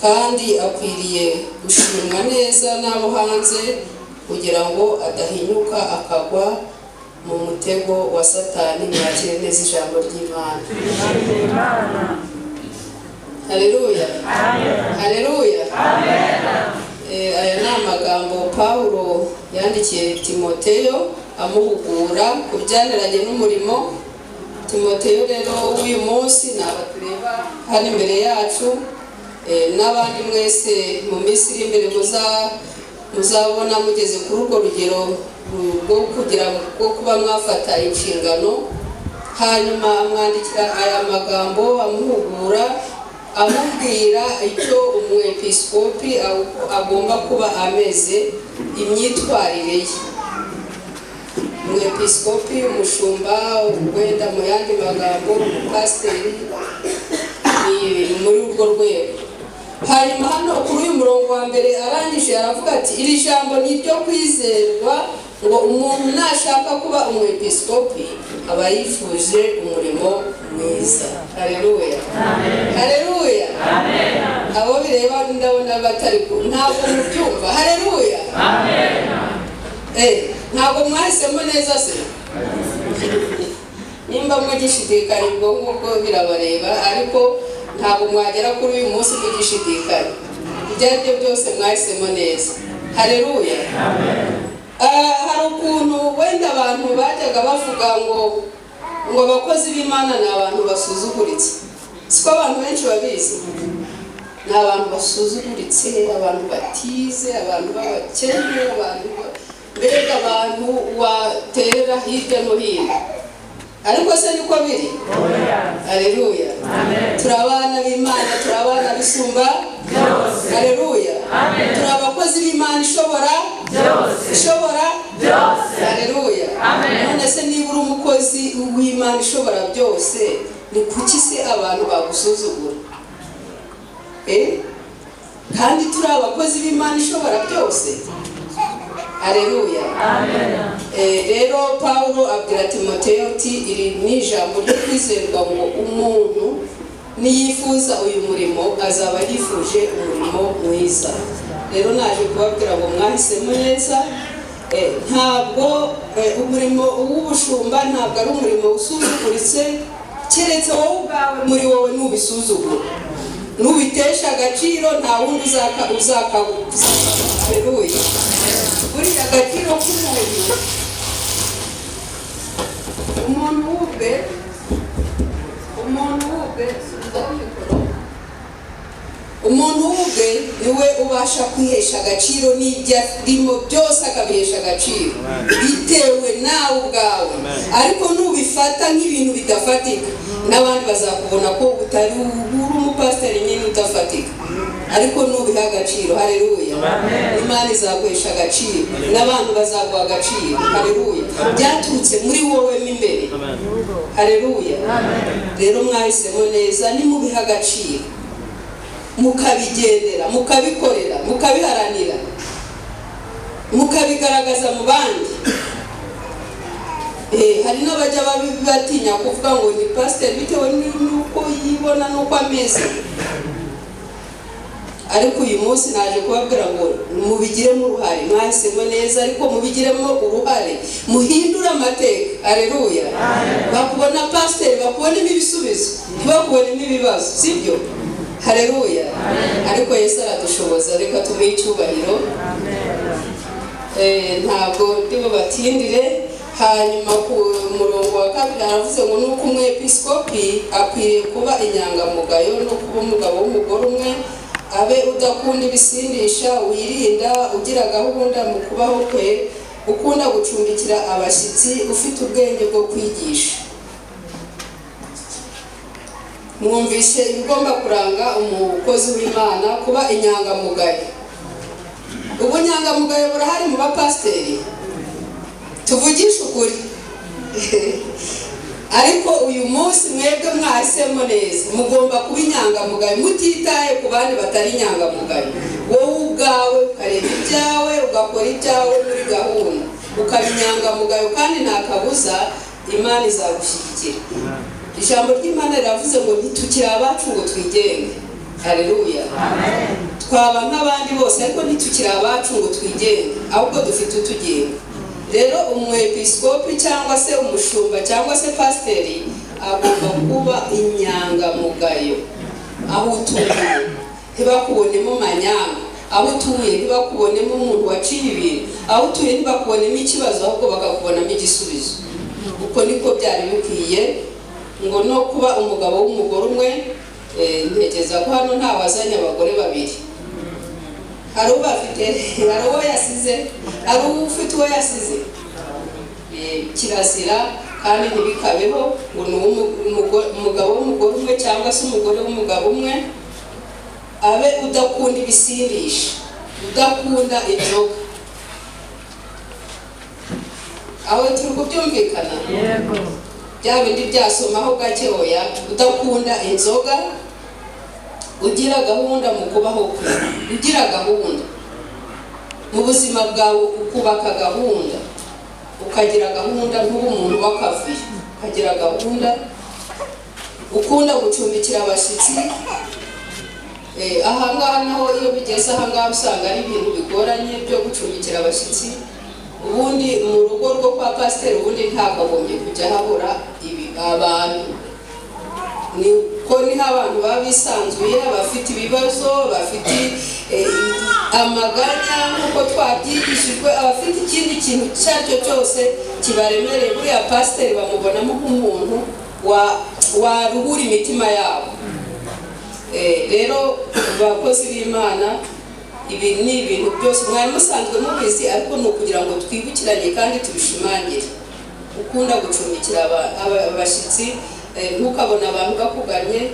Kandi akwiriye gushimwa neza n'abo hanze, kugira ngo adahinyuka akagwa mu mutego wa Satani. Mwakire neza ijambo ry'Imana. Haleluya, haleluya! Aya ni amagambo Pawulo yandikiye Timoteyo amuhugura ku byaniranye n'umurimo. Timoteyo rero w'uyu munsi ni aba tureba hano imbere yacu, n'abandi mwese mu minsi iri imbere muzabona mugeze kuri urwo rugero rwo kugira rwo kuba mwafata inshingano. Hanyuma amwandikira aya magambo amuhugura, amubwira icyo umwepiskopi agomba kuba ameze, imyitwarire ye. Umwepiskopi, umushumba, wenda mu yandi magambo umupasiteri, ni muri urwo rwego. Hanyuma hano kuri uyu murongo wa mbere arangije aravuga ati: "Iri jambo ni iryo kwizerwa, ngo umuntu nashaka kuba umwepiskopi aba yifuje umurimo mwiza." Haleluya, haleluya! Abo bireba ndabona batari ntabwo mubyumva. Haleluya! Ntabwo mwahisemo neza se? Nimba mugishidikanya, ubwo ngubwo birabareba, ariko ntabwo mwagera kuri uyu munsi mugishidikanya. Ibyo ari byo byose mwahisemo neza. Haleluya! Hari ukuntu wenda abantu bajyaga bavuga ngo abakozi b'Imana ni abantu basuzuguritse. Siko abantu benshi babizi? Ni abantu basuzuguritse, abantu batize, abantu b'abakene, abantu mbega abantu waterera hirya no hino. Ariko se niko biri? Haleluya! Turi abana b'Imana, turi abana b'Isumba. Haleluya! Turi abakozi b'Imana ishobora ishobora. Haleluya! None se niba uri umukozi w'Imana ishobora byose, ni kuki se abantu bagusuzugura? Kandi turi abakozi b'Imana ishobora byose. Haleluya! Rero Pawulo abwira Timoteyo ati: "Iri ni ijambo ryo kwizerwa, ngo umuntu niyifuza uyu murimo azaba yifuje umurimo mwiza." Rero naje kubabwira ngo mwahisemo neza. Ntabwo umurimo w'ubushumba ntabwo ari umurimo usuzuguritse, keretse wowe ubwawe muri wowe nubisuzugura, nubitesha agaciro, nta wundi uzaka. Haleluya! Buriya agaciro k'umuntu, umuntu wubwe, umuntu wubwe, subizaho mikoro, umuntu wubwe niwe ubasha kwihesha agaciro n'ibyo arimo byose akabihesha agaciro bitewe nawe ubwawe. Ariko nubifata nk'ibintu bidafatika, n'abandi bazakubona ko utari uri umupasiteri nyine udafatika. Ariko nubiha agaciro, haleluya, Imana izaguhesha agaciro n'abantu bazaguha agaciro. Haleluya! Byaturutse muri wowe mo imbere. Haleluya! Rero mwahisemo neza nimubiha agaciro, mukabigendera, mukabikorera, mukabiharanira, mukabigaragaza mu bandi. Hari n'abajya batinya kuvuga ngo ni pasiteri bitewe n'uko yibona n'uko ameze. Ariko uyu munsi naje kubabwira ngo mubigiremo uruhare. Mwahisemo neza, ariko mubigiremo uruhare, muhindure amateka. Aleluya! Bakubona pasiteri bakubonemo ibisubizo, ntibakubonemo ibibazo, sibyo? Haleluya! Ariko Yesu aradushoboza, reka tumuhe icyubahiro. Ntabwo ndi bubatindire. Hanyuma ku murongo wa kabiri haravuze ngo nuko umwepiskopi akwiriye kuba inyangamugayo no kuba umugabo w'umugore umwe, abe udakunda ibisindisha, wirinda, ugira gahunda mu kubaho kwe, ukunda gucumbikira abashyitsi, ufite ubwenge bwo kwigisha. Mwumvishe ibigomba kuranga umukozi w'Imana: kuba inyangamugayo. Ubunyangamugayo burahari mu bapasiteri? Tuvugishe ukuri. Ariko uyu munsi mwebwe mwahisemo neza, mugomba kuba inyangamugayo mutitaye ku bandi batari inyangamugayo. Wowe ubwawe ukareba ibyawe, ugakora ibyawe muri gahunda, ukaba inyangamugayo, kandi nta kabuza Imana izagushyigikira. Ijambo ry'Imana riravuze ngo ntitukiri abacu ngo twigenge. Haleluya. Twaba nk'abandi bose, ariko ntitukiri abacu ngo twigenge, ahubwo dufite utugenga. Rero umwepiskopi cyangwa se umushumba cyangwa se pasiteri agomba kuba inyangamugayo. Aho utuye ntibakubonemo manyanga, aho utuye ntibakubonemo umuntu waciye ibintu, aho utuye ntibakubonemo ikibazo, ahubwo bakakubonamo igisubizo. Uko niko byari bikwiye. Ngo no kuba umugabo w'umugore umwe, ntekereza ko hano ntawazanye abagore babiri. Hari ubafite, hari uwo yasize, hari ufite uwo yasize. Kirazira kandi ntibikabeho ngo ni umugabo w'umugore umwe cyangwa se umugore w'umugabo umwe. Abe udakunda ibisindisha, udakunda inzoga. Aho turi kubyumvikana? Yego. Bya bindi byasomaho gake, oya. Udakunda inzoga, ugira gahunda mu kubaho kwe, ugira gahunda mu buzima bwawe, ukubaka gahunda, ukagira gahunda, ntuba umuntu w'akavuyo, ukagira gahunda, ukunda gucumbikira abashyitsi. Ahangaha naho iyo bigeze ahangaha usanga ari ibintu bigoranye byo gucumbikira abashyitsi. Ubundi mu rugo rwo kwa pasiteri ubundi ntakagombye kujya habura ibi abantu, niko niho abantu baba bisanzuye, bafite ibibazo, bafite amaganya nk'uko twabyigishijwe, abafite ikindi kintu icyo ari cyo cyose kibaremereye. Buriya pasiteri bamubonamo nk'umuntu waruhura imitima yabo. Rero bakozi b'Imana, ibi ni ibintu byose mwari musanzwe mubizi, ariko ni ukugira ngo twibukiranye kandi tubishimangire. Ukunda gucumbikira abashyitsi, ntukabone abantu bakuganye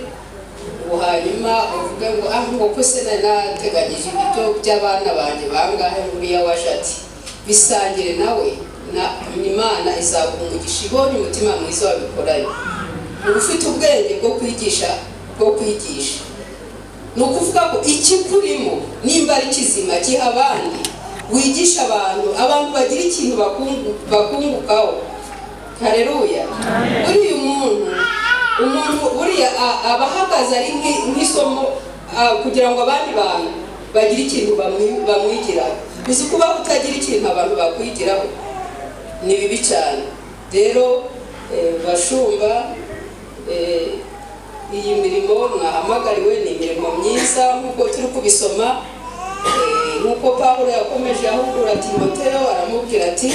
ngo hanyuma uvuge ngo ah, ngo ko se nari nateganyije ibiryo by'abana banjye bangahe, nguriya waje ati bisangire nawe, na Imana izaguha umugisha ibonye umutima mwiza wabikoranye. Uba ufite ubwenge bwo kwigisha, bwo kwigisha ni ukuvuga ko ikikurimo nimba ari kizima kiha abandi, wigisha abantu, abantu bagira ikintu bakungukaho. Haleluya. Buriya umuntu buriya aba ahagaze ari nk'isomo, kugira ngo abandi bantu bagire ikintu bamwigiraho. Uzi kuba utagira ikintu abantu bakwigiraho ni bibi cyane. Rero bashumba, iyi mirimo mwahamagariwe ni imirimo myiza nk'uko turi kubisoma, nk'uko Pawulo yakomeje ahugura Timoteyo, aramubwira ati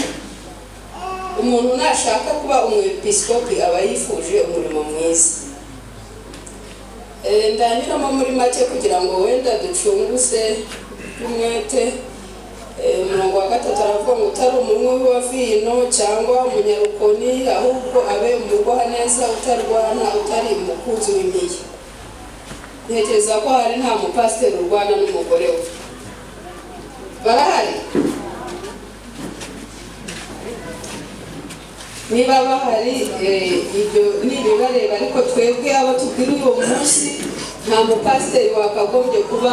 umuntu nashaka kuba umwepiskopi aba yifuje umurimo mwiza. Ndanyuramo muri make kugira ngo wenda ducunguse umwete. Umurongo wa 3 aravuga ngo utari umunywi wa vino cyangwa umunyarukoni, ahubwo abe umugwaneza, utarwana, utari umukunzi w'impiya. Ntekereza ko hari nta mupasiteri urwana n'umugore we. Barahari? Niba bahari, ibyo ni ibibareba, ariko twebwe abo tubwira uyu munsi nta mupasiteri wakagombye kuba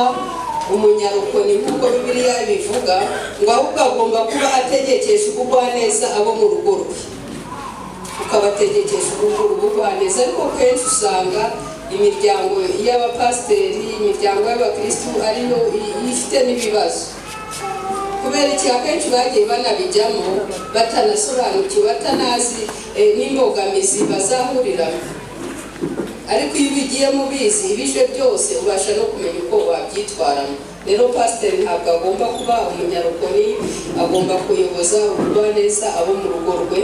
umunyarukoni nk'uko Bibiliya ibivuga, ngo ahubwo agomba kuba ategekesha ubugwaneza abo mu rugo rwe, ukabategekesha ubugwaneza. Ariko kenshi usanga imiryango y'abapasiteri, imiryango y'abakristu ariyo ifite n'ibibazo. Kubera iki? Akenshi bagiye banabijyamo batanasobanukiwe, batanazi n'imbogamizi bazahuriramo. Ariko iyo ubigiye mubizi ibije byose, ubasha no kumenya uko wabyitwaramo. Rero pasiteri ntabwo agomba kuba umunyarukoni, agomba kuyoboza ubugwaneza abo mu rugo rwe,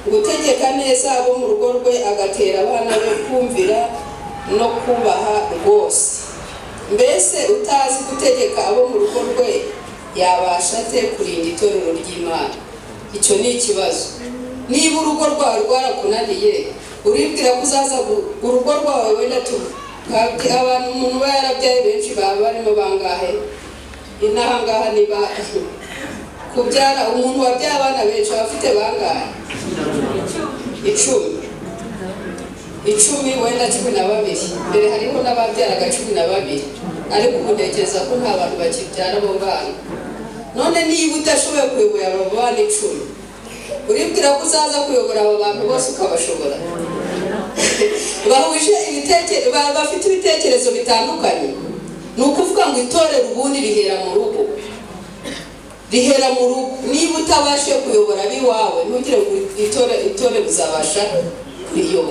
gutegeka neza abo mu rugo rwe, agatera abana be kumvira no kubaha rwose. Mbese utazi gutegeka abo mu rugo rwe yabasha ate kurinda itorero ry'Imana? Icyo ni ikibazo. Niba urugo rwawe rwarakunaniye, uribwira ko uzaza urugo rwawe wenda abantu umuntu uba yarabyaye benshi baba barimo bangahe inaha ngaha? Niba kubyara umuntu wabyaye abana benshi aba afite bangahe? 10, 10, wenda 12. Mbere hariho n'ababyaraga 12, ariko ubu ntekereza ko nta bantu bakibyara abo bana. None niba udashoboye kuyobora abo bana 10, uribwira ko uzaza kuyobora abo bantu bose ukabashobora? Bahuje bafite ibitekerezo bitandukanye. Ni ukuvuga ngo itorero ubundi rihera mu rugo, rihera mu rugo. Niba utabashije kuyobora ab'iwawe, ntugire ngo itorero uzabasha kuriyobora.